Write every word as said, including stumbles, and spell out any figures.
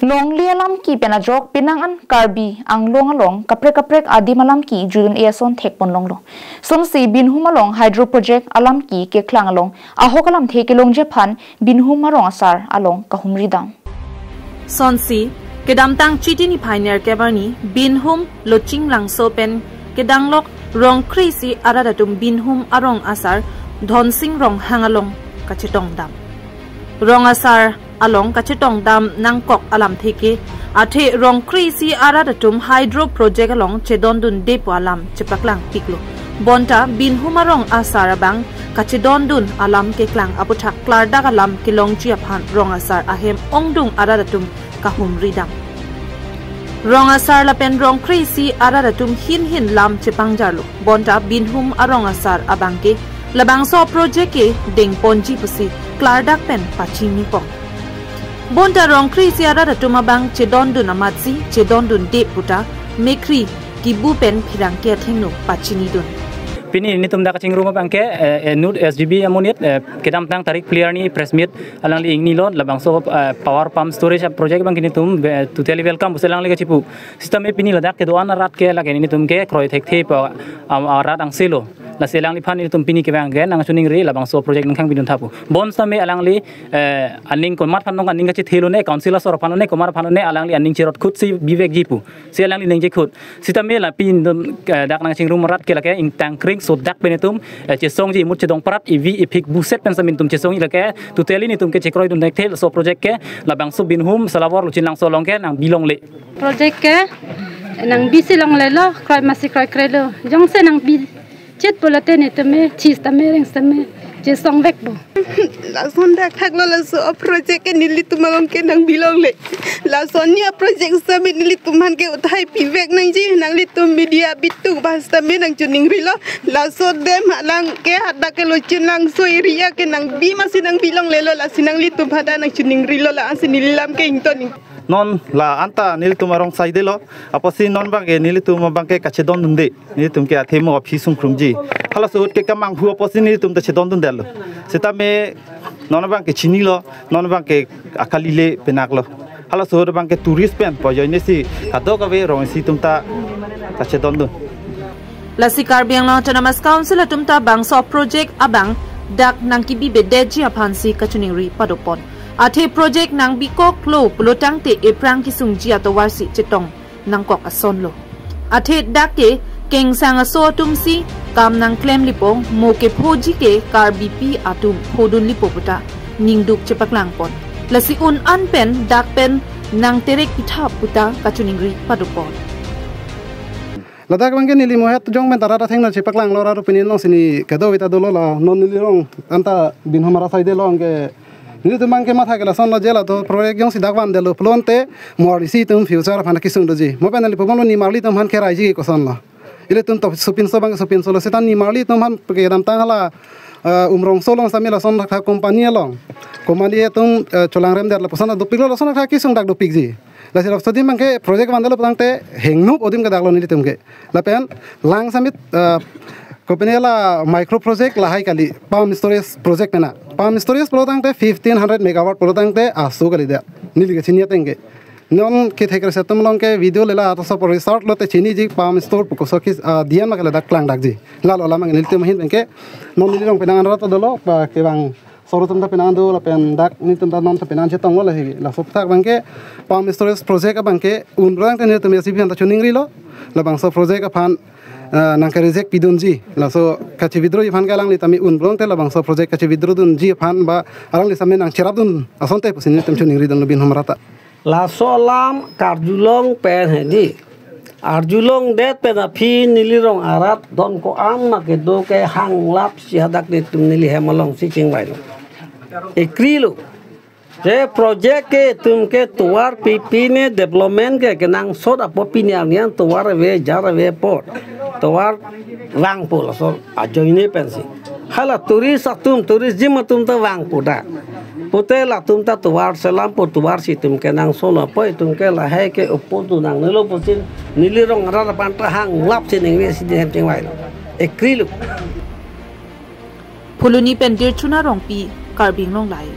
Longle alamki pen ajok penang an Karbi Anglong along kaprek kaprek adim alamki judun e ason thekpon longlo. Sonsi Binhum along hydro project alamki keklang along ahok alamthe kelongji aphan Binhum arong asar along kahumri dam. Sonsi kedamtang Chiti niphai nerkep arni Binhum Loching Langso pen kedanglok rong kre-isi arat atum Binhum arong asar Dhonsing Ronghang along kachetong dam. Rong asar along kachetong dam nangkok alamthe ke, athe rong kre-isi arat atum hydro project along chedondunde pu alam chepaklang piklo. Bonta Binhum arong asar abang kachedondun alam keklang aputhak klardak alam kelongji aphan rong asar ahem ongdung arat atum kahumri dam. Rong asar lapen rong kre-isi arat atum hin hin lam chepangjarlo. Bonta Binhum arong asar abang ke labangso project ke dengponji pusi klardak pen pachini pon. Bonta rong kre-isi arat atum abang chedondun amatsi chedondunde puta mekkri kibu pen pherangke athengno pachinidun. Pini nelitum dak kachingrum abang ke, eh, eh, inut S G B amonit, eh, kedamtang tarik phli arni press meet alangli ingnilo, labangso, eh, power pump storage project abang ke nelitum, eh, totally welcome pusi alangli kachipu. Sitame pini ladak kedo-an arat ke lake nelitum kekroi thekthe pu, am, arat angse lo. Lasi alangliphan nelitum pini kevang ke nangchiningri labangso project nangkangpidun tha pu. Bonsitame alangli, eh, aning komat aphan nong aning kachethelo ne, council asor aphan ne, komat aphan ne, alangli aning cherot khut si bivekji pu. Si alangli ningje khut. Sitame la pini nelitum, eh, dak nangchingrum arat ke lake ingtang kring sodak pen nelitum, eh, chesongji imut chedong parat ivi iphik buset pen sitame nelitum chesongji lake totally nelitum ke chekroidun thekthe laso project ke labangso Binhum Salawor Loching Langso along ke nangbilongle. Project ke nangbi si longlelo, kroi masi kroikrelo. Jongsi nangbi chet pulote nelitum me, chis tame, reng tame, chesongvekpo. Lason dak thaklo laso project ke nelitum along ke nangbilongle. Lason ni project sitame nelitum aphan ke uthai pivek nangji, nanglitum media bitung ba sitame nangchiningrilo. Laso dam alang ke hadak ke Loching Langso area ke nangbi masi nangbilonglelo, lasi nanglitum hadak nangchiningrilo, la-ansi neli lam ke ingtoning. Non la anta nelitum arong saidelo, apotsi non abang ke nelitum abang ke kachedondunde, nelitum ke athema aphi sungkrumji. Halaso ahut ke kemanghu apotsi nelitum ta chedondundelo. Sitame non abang ke chinilo, non abang ke akali le penaklo. Halaso ahut abang ke tourist pen pu ajoine si kadokave rong isi atum ta kachedondun. Lasi Karbi Anglong Autonomous Council atum ta bangso project abang dak nangkebibedetji aphansi kachiningri padopon. Athe project nangbikoklo pulotangte ephrang kesungji atovarsi chetong nangkok asonlo. Athe dak ke kengsang aso atumsi kam nangklemlepo, mo kephoji ke Karbipi atum phodunlepo puta ningduk chepaklangpon. Lasi un-an pen dak pen nangterek pitha puta kachiningri padopon. Ladak abang ke neli mohet jong pen ta rat athengno chepaklanglo, rat opinion alongsi neli kedo vita dolo, la non neli rong anta Binhum arat saidelo abang ke nelitum abang ke matha ke lasonlo je laso project jongsi dak vandetlo pulote mo arnisi atum future aphan kesung doji. Mo pen neli pubomlo, nemarli atum aphan keraiji kosonlo. Ilitum to sopinso abang sopinsolo, seta nemarli atum aphan kedamtang hala, eh, Umrongso along sitame lason thakthak company along, company atum, eh, cholangremdetlo puson dopiklo, lason thakthak kesung dak dopikji. Lasi laso adim abang ke project vandetlo pulotangte hengnup adim kedaklo nelitum ke. Lapen lang sitame, eh, company la micro project lahai kali, pump storage project pena. Pump storage pulotangte fifteen hundred megawatt pulotangte aso kalidet. Neli kachini ateng ke. Non kethek rese atum along ke video le la ato sopo resort lote chiniji pump store pu koso ke, ah, dian ma ke ladak klangdakji. Lalo alam abang nelitum ahin abang ke non neli rong penang an rat dolo, ba kevang soro atum ta penang do lapen dak nelitum ta non ta penang chetonglo lahi. Laso aputhak abang ke pump storage project abang ke un pulotangte nelitum S G B aphan ta chiningrilo, labangso project aphan, eh, nangke-reject pidunji. Laso kachi-withdraw ji aphan ke alangli tame un pulotangte labangso project kachi-withdraw dunji aphan ba alangli sitame nangcherapdun asonte pusi nelitum chiningridunlo Binhum arat ta. Laso alam karjulong pen hedi. Arjulongdet pen aphi neli rong arat don ko-an ma kedo ke hanglapsi hadak nelitum neli hem alongsi chingvailo. Ekrilo. Je project ke itum ke tovar pi pine development ke kenangsot apot pini arni an tovar ave, jar ave apot. Tovar vangpo laso ajoine pensi. Hala tourist atum, tourism atum ta vangpo dak. Pute latum ta tovar selampo, tovarsi itum kenangsotlo apot itum ke lahai ke opor tu nangnelo pusi neli rong arat aphan ta hanglapsi ningve si neli hem chingvailo. Ekrilo. Phuloni pen Dirchuna Rongpi, Karbi Anglong Live.